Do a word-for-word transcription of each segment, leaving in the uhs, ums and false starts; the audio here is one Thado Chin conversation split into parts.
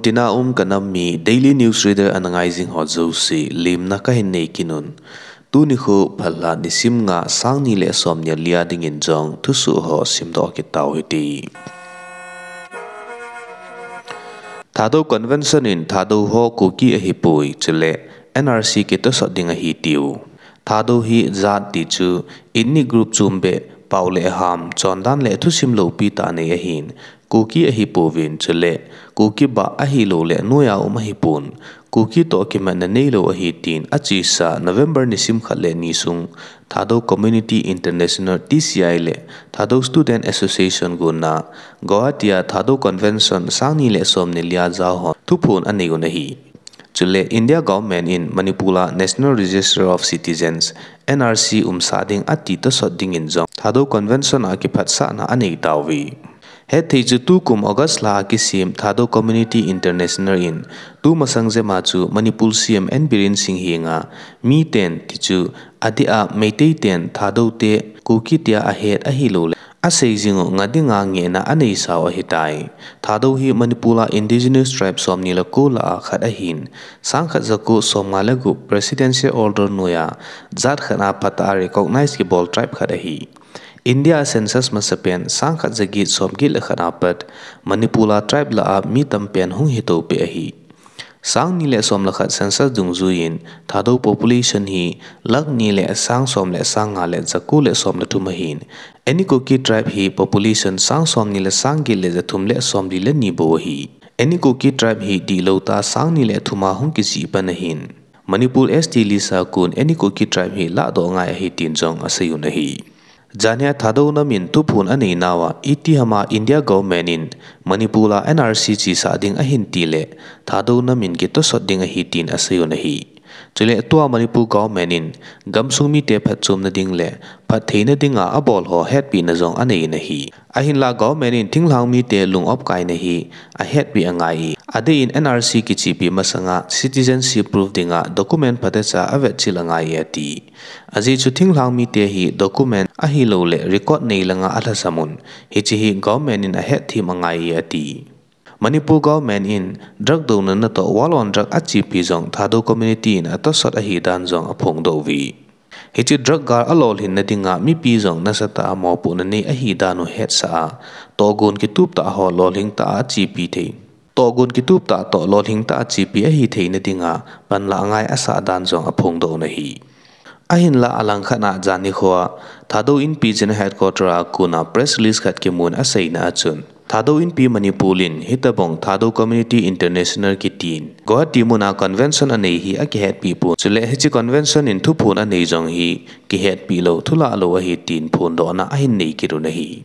Tina um kanam mi Daily News Reader ana ngai jing ho jouse, lemna kahin nei kit un. Tuni khu Phalbi nisim nga, sang ni le som ni le li a dingin jong thusoh ho simdoh kit tau hite. Thadou Convention in Thadou ho Kuki ahipoi, chule N R C kitosot ding ahi tiu. Thadou hi jat ti chu ethnic group chom beh, pao le ham, chondan le thusim loupi tah nei ahin, Kuki ahipouvin, chule Kuki bah ahilouleh noiya um ahipon, Kuki toh kimatna neilou ahi tin achesa November nisim khat le ni sung Thadou Community International, T C I, le Thadou Student Association gonna Guwahati a Thadou Convention sang ni le som ni le li a jao hon thuphon anei un ahi. Chule India government in Manipur a National Register of Citizens, N R C, umsah ding ati tosot dingin jong Thadou Convention a kiphatsahna anei tauve. Hetthei chu tukum August lha a kisem Thadou Community International in tumasang jep a chu Manipur C M N Biren Singh henga miten, ti chu adeh a Meitei ten Thadou te Kuki tia ahet ahilouleh asei jing u nga dinga ngehna aneisau ahitai. Thadou hi Manipur a indigenous tribe som ni le ko lah a khat ahin, sang khat ja ko som nga le gup Presidential Order noiya jat khat a phatah a recognize kibol tribe khat ahi. India census masapen sang khat ja get som get le khat a pat Manipur a tribe lah a mi tampen hung hitoupeh ahi. Sang ni le som le khat census dungjuiyin Thadou population hi lakh ni le sang som le sang nga le ja ko le som le thum ahin, Any Kuki tribe hi population sang som ni le sang get le ja thum le som li le ni bou ahi. Any Kuki tribe hi dihlou tah a sang ni le thum a hung kijih pan ahin, Manipur S T list a kon Any Kuki tribe hi lahdoh ngai ahi tin jong asei un ahi. Janhia Thadou nam in thuphon anei nauva, itiham a India government in Manipur a N R C chesah ding ahin tileh Thadou nam in kitosot ding ahi tin asei un ahi. Chule tua Manipur government in gamsung mite phatchomna ding le phattheina dinga abol ho hetpina jong anei in ahi. Ahinla government in thinglhang mite lung opkaina hi ahetpi angai e. Adeh in N R C kichepi masanga citizenship proof dinga document phatecha avetchil angai e ati. Ajeh chu thinglhang mite hi document ahilouleh record nei langa alhasam un, hiche hi government in ahetthem angai e ati. Manipur government in drug douna natoh war on drug achepi jong Thadou community in atosot ahidan jong aphongdoh uve. Hiche drug gal alolhinna dinga mipi jong nasatah a mopohna nei ahidan u hetsah a, tohgon kitup tah ho lolhing tah a achepi thei. Tohgon kitup tah toh lolhing tah a chepi ahitheina dinga panlah ngai asah dan jong aphongdoh un ahi. Ahinla alangkhat a jan nikhoa Thadou Inpi General Headquarter a kona press release khat kimun aseina a chun, Thadou Inpi Manipur in hitobang Thadou Community International kitin Guwahati muna convention anei hi akihetpi pon, chule hiche convention in thuphon anei jong hi kihetpi lou, thulah lou ahi tin phondohna ahin nei kit un ahi.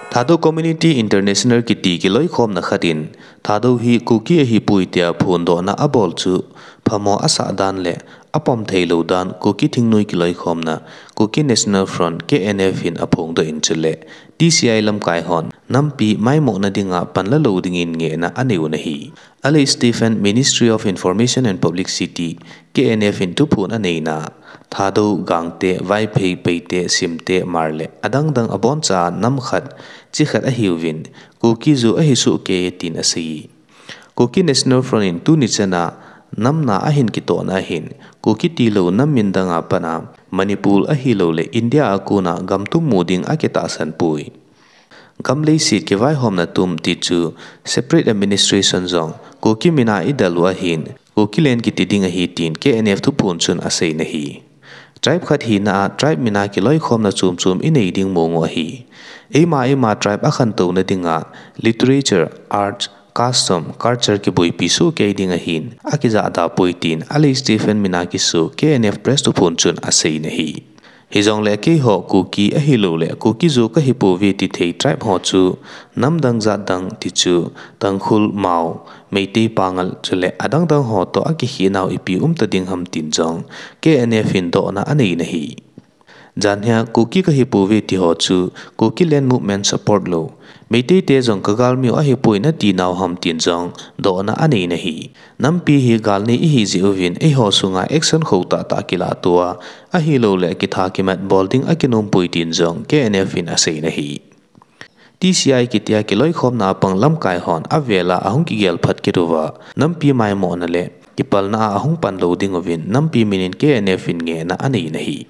Thadou Community International kiti kiloikhomna khat in Thadou hi Kuki ahipoi tia phondohna abol chu phamo asah dan le apom theilou dan Kuki thingnoi kiloikhomna Kuki National Front, K N F, in aphongdoh in chule T C I lamkai hon nampi maimohna dinga panla lou dingin ngehna anei un ahi. Alei Stephen, Ministry of Information and Publicity, K N F, in thuphon aneina, Thadou, Gangte, Vaiphei, Paite, Simte, Hmar le adangdang aboncha nam khat, chi khat ahiuvin, Kuki jou ahi sohkei e tin asei. Kuki National Front in tuni chana nam na ahin kitohna ahin, Kuki tilou nam min danga pana Manipur ahilouleh India a kona gam thum mu ding akitahsan poi. Gam leiset kivaihomna thum tichu separate administration jong Kuki mina idel u ahin, Kuki land kiti ding ahi tin K N F thuphon chun aseina ahi. Tribe khat hina a tribe mina kiloikhomna chomchom inei ding mong u ahi. Eima eima tribe akhantouna dinga literature, arts, custom, culture kiboipi sohkei ding ahin, akijahda poi tin Alei Stephen mina kiso K N F press thuphon chun aseina ahi. Hijongle keiho Kuki ahilouleh Kuki jou kahipouve tithei tribe ho chu namdang jatdang tichu Tangkhul, Mao, Meitei, Pangal chule adangdang ho toh akikhenau ipi umta ding ham tin jong K N F in dohna aneina ahi. Janhia Kuki kahipouve tiho chu Kuki Land Movement support lou, Meitei te jong kagalmiu ahipoi natinau ham tin jong dohna aneina ahi. Nampi hi gal nei ihi jeh uvin eiho sunga action khou tahtah kilah tua, ahilouleh kitha kimat bol ding akinompoi tin jong K N F in aseina ahi. T C I kitia kiloikhomna a pang lamkai hon avela ahung kigel phat kit uva, nampi maimona le kipalna a ahung pan lou ding uvin nampi minin K N F in ngehna anei in ahi.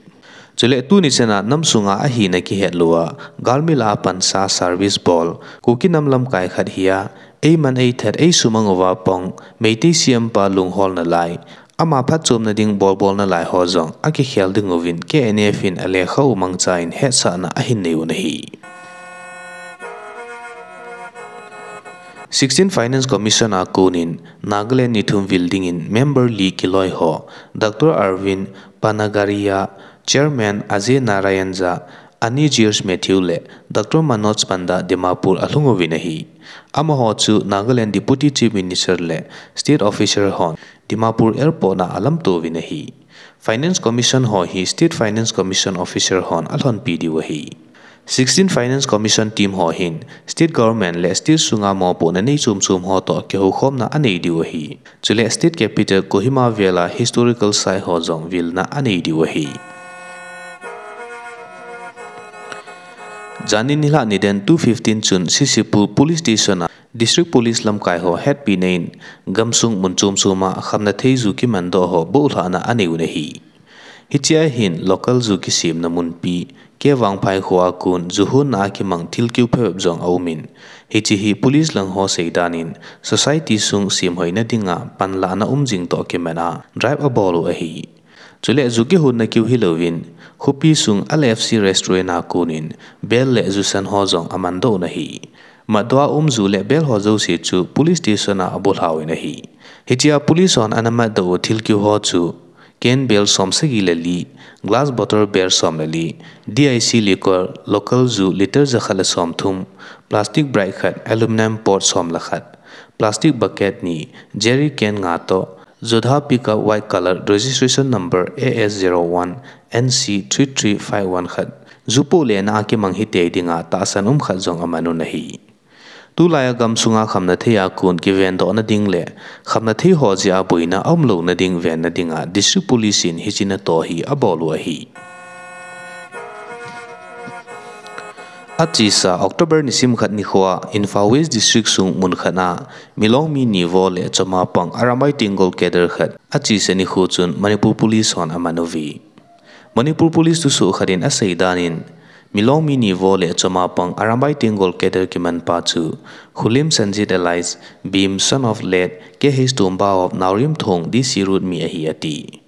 Chule tuni chana nam sunga ahina kihet lou a, galmi la a pansa service bol, Kuki nam lamkai khat hi a, eiman eithat eisumang uva pang, Meitei C M pa lungholna lai, ama phatchomna ding bolbolna lai ho jong akikhel ding uvin K N F in alekha u mangcha in hetsahna ahin nei u ahi. Sixteen Finance Commission a konin Nagaland ni thum vil dingin member li kiloi ho, Doctor Arvind Panagariya, Chairman Ajay Narayan Jha, Ani George Mathew le Doctor Manoj Panda Dimapur alhung uvin ahi. Amaho chu Nagaland Deputy Chief Minister le State Officer hon Dimapur Airport na alamto uvin ahi. Finance Commission ho hi State Finance Commission Officer hon alhonpi diu ahi. Sixteen Finance Commission team ho hin State Government le State sunga mopohna nei chom chom ho toh kihoukhomna anei diu ahi. Chule State Capital Kohima vela historical site ho jong vilna anei diu ahi. Jani nilhah niden two fifteen chun Sisipur Police Station a District Police lamkai ho hetpina in gamsung mun chom chom a khamna thei ju kimandoh ho bohlhahna anei u ahi. Hichea hin local ju kisemna munpi, K Vangphai kho a kon ju honna a kimang thil kiu phabep jong aumin, hiche hi police lang ho seidan in society sung semhoina dinga panlahna um jing toh kiman a drive abol u ahi. Chule ju kihonna kiu hilouvin, khopi sung L F C restaurant a konin bel le jusan ho jong amandoh u ahi. Matdoh a um ju le bel ho jouse chu police station a abohlhau in ahi. Hichea police hon ana matdoh u thil kiu ho chu can bel som sagi le li, glass bottle bel som le li, D I C liquor, local ju litre jakhat le som thum, plastic bright khat, aluminium pot som le khat, plastic bucket ni, jerry can nga toh, Jodha pickup white color registration number A S zero one N C three three five one khat, ju poh lena a kimang hitei dinga tahsan um khat jong aman u ahi. Tulai a gamsunga khamna thei a kon kivendohna ding le khamna thei ho jeh a boina aumlouna ding venna dinga District Police in hiche natoh hi abol u ahi. Achesa October nisim khat nikho a Imphal West District sung mun khat a milong mi ni vo le choma pang Arambai Tenggol cadre khat achesa nikho chun Manipur Police hon aman uve. Manipur Police thusoh khat in asei dan in, milong mi ni vo le choma pang Arambai Tenggol cadre kimanpa chu Khulim Sanjit alias Bhim, son of late K H Tomba of Naorimthong D C Road mi ahi ati.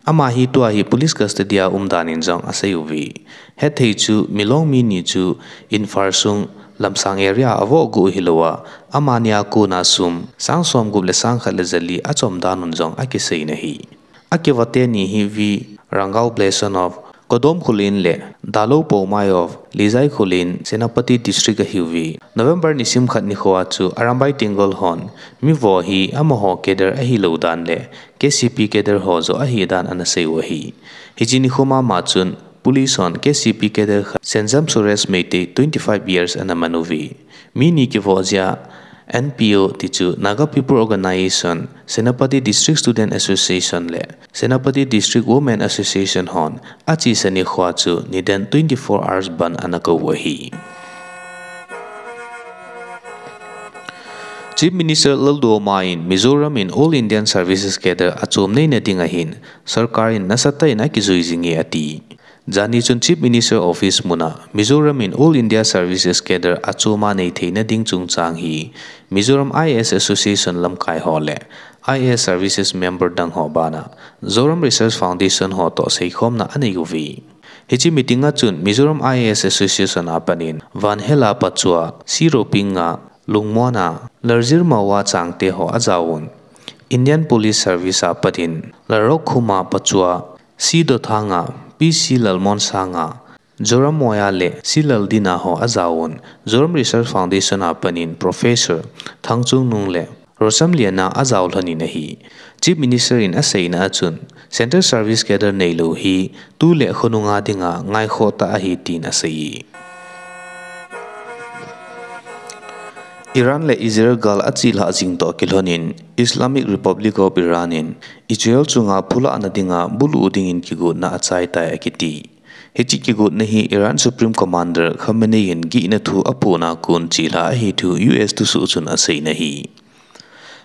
Ama hi tua hi police custody a um dan in jong asei uve. Hetthei chu milong mi ni chu Imphal sung Lamsang area a avoh gu hilou a, amani a kona sum sang somgup le sang khat le jali achom dan un jong akisei in ahi. Akivoh teni hi V Rangau Blessing of Kodom Khullen le Dalou Poumai of Lijai Khullen, Senapati District ahiuve. November nisim khat nikho a chu Arambai Tenggol hon mi vo hi amaho cadre ahilou dan le K C P cadre ho joh ahi dan ana sei u ahi. Hiche nikho mama chun police hon K C P cadre khat Senjam Suresh Meitei twenty five years ana man uve. Mi ni kivoh jeh a N P O ti chu Naga People Organization, Senapati District Student Association le Senapati District Women Association hon achesa nikho a chu niden twenty four hours bandh ana kou u ahi. Chief Minister Lalduhoma in Mizoram in All Indian Services Cadre achom neina ding ahin sorkar in nasatah in akijui jinge ati. Jani chun Chief Minister Office muna Mizoram in All India Services Cadre achoma nei theina ding chungchang hi Mizoram I A S Association lamkai ho le I A S Services member dang ho bana Zoram Research Foundation ho toh seikhomna anei uve. Hiche meeting a chun Mizoram I A S Association a panin Vanhela Pachua, C Ropinga, Lungmona, Lalzirmawa Changte ho ajaovun, Indian Police Service a panin Lalrokkhuma Pachua, C Dothanga, P C Lalmonsanga, Zoram Moya le C Laldina ho ajaovun, Zoram Research Foundation a panin Professor Thangchungnung le Rosam Liana ajaolhon in ahi. Chief Minister in aseina a chun, Central Service Cadre neilou hi tu le khonunga dinga ngaikhoh tah ahi tin asei. Iran le Israel gal achelhah jing toh kilhonin, Islamic Republic of Iran in Israel chunga phulahna dinga bulu dingin kigotna achaitai akiti. Hiche kigotna hi Iran Supreme Commander Khamenei in gihna thu apohna kon chelha ahi thu U S thusoh chun aseina ahi.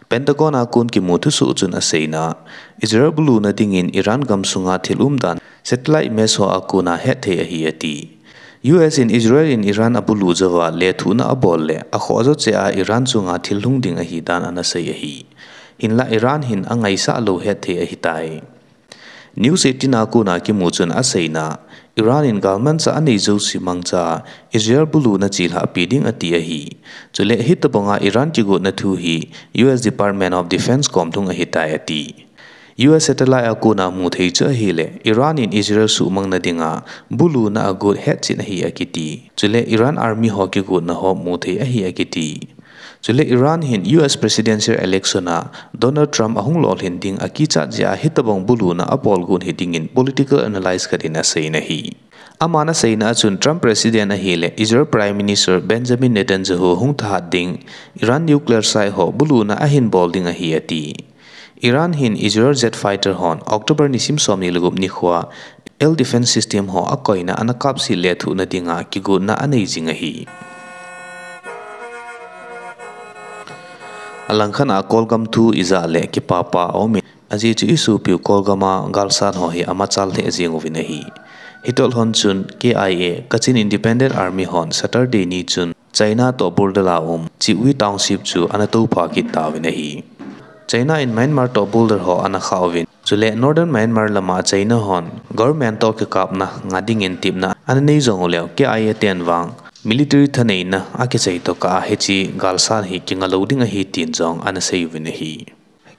Pentagon a kon kimu thusoh chun aseina, Israel buluna dingin Iran gamsunga thil umdan satellite image ho a kona hetthei ahi ati. U S in Israel in Iran abulu jouva lethuhna abol le akhoh jou cheh a Iran chunga thil lhung ding ahidan anasei ahi. Hinla Iran hin angaisah lou hetthei ahitai. News eighteen a kona kimu chun aseina, Iran in galmanchah anei jouse mangcha Israel buluna chelhahpi ding ati ahi. Chule hitobanga Iran kigotna thu hi U S Department of Defense kom lhung ahitai ati. U S satellite a kona muthei chu ahile, Iran in Israel suhmangna dinga buluna agot hetchet ahi akiti. Chule Iran Army ho kigotna ho muthei ahi akiti. Chule Iran hin U S presidential election a Donald Trump ahung lolhin ding akichat jeh a hitobang buluna abol got hidingin political analyst khat in aseina ahi. Aman aseina a chun Trump president ahile Israel Prime Minister Benjamin Netanyahu hung thahat ding, Iran nuclear site ho buluna ahin bol ding ahi ati. Iran hin Israel jet fighter hon October nisim somni le gup nikhoa air defense system ho akoina ana kapset lethuhna dinga kigotna anei jing ahi. Alangkhat a Kolgam thu ijah le kipapa aumin, ajeh chu isopiu Kolgam a galsat ho hi amachal lheh jeng uvin ahi. Hitoh lhon chun K I A, Kachin Independent Army hon Saturday ni chun China toh border a um Chitwi Township chu ana toupha kit tauvin ahi. China in Myanmar toh border ho ana khah uvin, chule Northern Myanmar lama China hon government toh kikapna nga dingin tepna ana nei jong uleh K I A ten vang military thaneina akichai tokah a hiche galsat hi kinga lou ding ahi tin jong ana sei uvin ahi.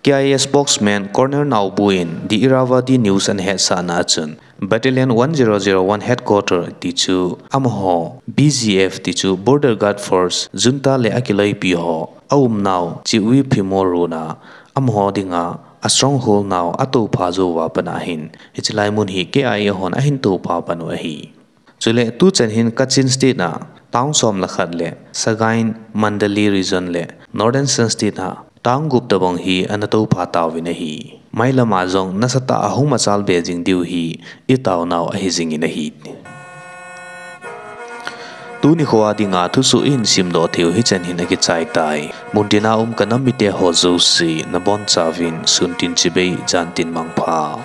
K I A spokesman Colonel Naobu in The Irrawaddy News ana hetsahna a chun, Battalion one zero zero one Headquarter ti chu amaho, B G F ti chu Border Guard Force, junta le akiloipi ho aumnau Chitwi Phimo Road a amaho dinga a stronghold nau atoupha jouva pat ahin, hiche lai mun hi K I A hon ahin toupha pan u ahi. Chule tuchan hin Kachin State a town som le khat le Sagaing, Mandalay Region le Northern Shan State a town gup tobang hi ana toupha tauvin ahi. Mailam a jong nasatah a hung machal be jing diu hi itaonau ahi jingin ahi. Tuni khoa dinga thusoh ihin simdoh theiu hichan hin akichai tai. Muntina um kanam mite ho jouse nabonchauvin suntin chibai, jantin mangpha.